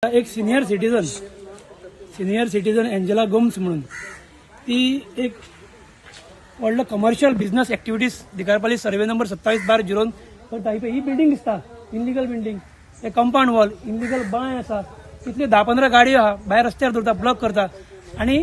एक senior citizen Angela Gomes म्हणून ती एक व्हडलो commercial business activities Digarpali survey number 27/0 करता. ही बिल्डिंग दिसता इलिगल बिल्डिंग, हे कंपाउंड वॉल इलिगल बांय आसा, तितले 10-15 गाडयो आहा भायर रस्त्यार दवरता, ब्लॉक करता. आनी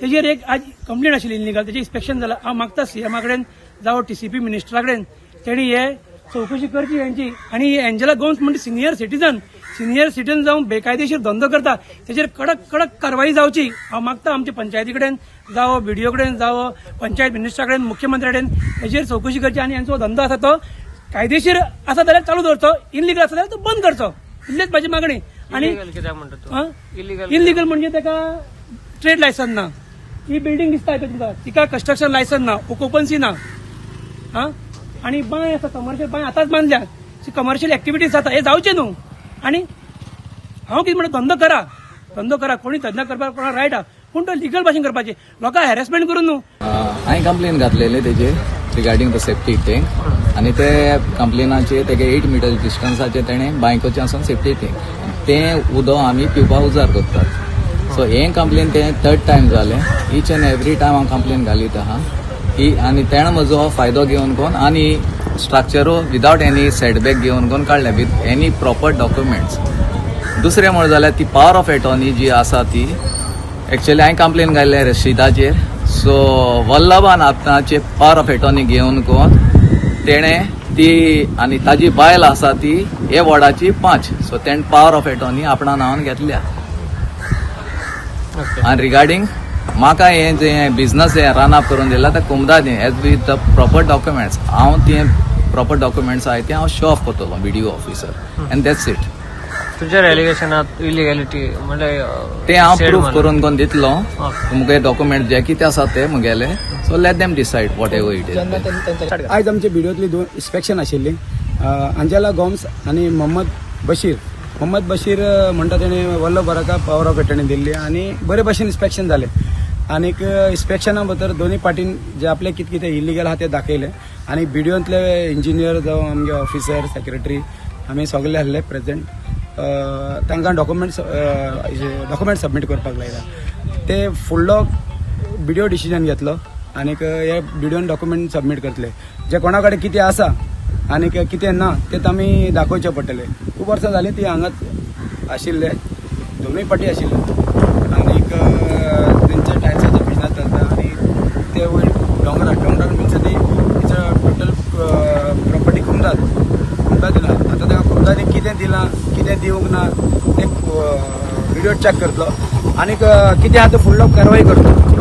तेजेर एक आज कंप्लेन आशिल्ली इलिगल, तेजें इन्स्पेक्शन जालां. हांव मागता सीएमा कडेन जावं टीसीपी मिनिस्टरा कडेन तेणी हे चवकशी करची हेंची. आनी एंजेला गोम्स म्हणजे सिनियर सिटीजन जावन बेकायदेशीर धंदो करता, तेजेर कडक कडक कारवाई जावची. हांव मागता आमच्या पंचायती कडेन जावं बीडीओ कडेन जावं पंचायत मिनिस्टरा कडेन मुख्यमंत्र्या कडेन हेजेर चवकशी करची. आनी हेंचो धंदो आसा तो कायदेशीर आसा जाल्यार चालू दवरचो, इलिगल आसा जाल्यार तो बंद करचो, इतलीच म्हाजी मागणी. आनी इलिगल म्हणजे ताका ट्रेड लायसन ना, ही बिल्डिंग दिसता तुमकां, तिका कन्स्ट्रक्शन लायसन ना, ओकुपन्सी ना, आनी बांय आसा कमर्शियल बांय आतांच बांदल्या, कमर्शियल एक्टिविटीज जाता, हे जावचें न्हू. आनी हांव कितें म्हणटा, धंदो करा, कोणी धंदो करपाक कोणा रायट आहा, पूण तो लिगल भाशेन करपाचें, लोकांक हॅरेसमेंट करून न्हू. हांवें कंप्लेन घातलेले तेजेर रिगार्डींग the septic tank, आनी ते कंप्लेनाचेर तेगे 8 मिटर डिस्टन्साचेर तेणें बांयकोचें आसून सेप्टीक टँक तें उदक आमी पिवपाक उजार करतात. सो हें कंप्लेन तें थर्ड टायम जालें. इच एंड एवरी टायम हांव कंप्लेन घालीत आहा की आनी तेणें म्हजो फायदो घेवन कोन आनी स्ट्रक्चरो विदावट एनी सेटबॅक घेवन कोन काडलें विथ एनी प्रॉपर डॉक्युमेंट्स. दुसरें म्हणलें जाल्यार ती पावर ऑफ एटॉर्नी जी आसा ती एक्चुअली हांवें कंप्लेन घाल्ले रशिदाचेर. सो वल्लभान आपणाचे पावर ऑफ एटॉर्नी घेवन कोन तेणें ती आनी ताजी बायल आसा ती हे वॉर्डाची 5, सो तेणें पावर ऑफ एटॉर्नी आपणा नांवान घेतल्या. आनी रिगार्डींग म्हाका हें जें बिजनस हें रन अप करून दिलां तें कुमदाद as with the proper documents. हांव ते प्रॉपर डॉक्युमेंट्स आहाय ते हांव शो ऑफ करतलो BDO officer, and that's it. तुमच्या एलिगेशनात इलिगॅलिटी म्हणजे ते हांव प्रूफ करून कोण दितलो मुगे डॉक्युमेंट जे कितें आसा ते मुगेले. So let them decide whatever it is. आयज आमच्या बीडीओतली 2 इन्स्पेक्शन आशिल्ली, अंजेला गोम्स आनी मोहम्मद बशीर. मोहम्मद बशीर म्हणटा तेणें वल्लभ बराका पावर ऑफ एटर्नी दिल्ली आनी बरे भशेन इन्स्पेक्शन जालें. आनीक इन्स्पेक्शना भितर दोनूय पार्टीन जे आपले कितें कितें इलिगल आहा ते दाखयलें आनी बीडीओंतले इंजिनियर जावं आमगे ऑफिसर सेक्रेटरी आमी सगळे आसले प्रेजेंट, तांकां डॉक्युमेंट सबमीट करपाक लायला. ते फुडलो बीडीओ डिसिजन घेतलो आनीक हे बीडीओन डॉक्युमेंट सबमीट करतले. जे कोणा कडेन कितें आसा आनीक कितें ना तें आमी दाखोवचें पडटलें. खूब वर्सां जालीं ती हांगाच आशिल्ले, दोनूय पार्टी आशिल्ले आनीक तेंचे टायल्साचे बिजनस चलता आनी ते वयर दोंगरार मिन्स ती टोटल प्रॉपर्टी कुमदाद दिला. आतां ताका कुमदादी कितें दिलां कितें दिवंक ना तें व्हिडियो चॅक करतलो आनीक कितें आहा तें फुडलो कारवाय करतलो.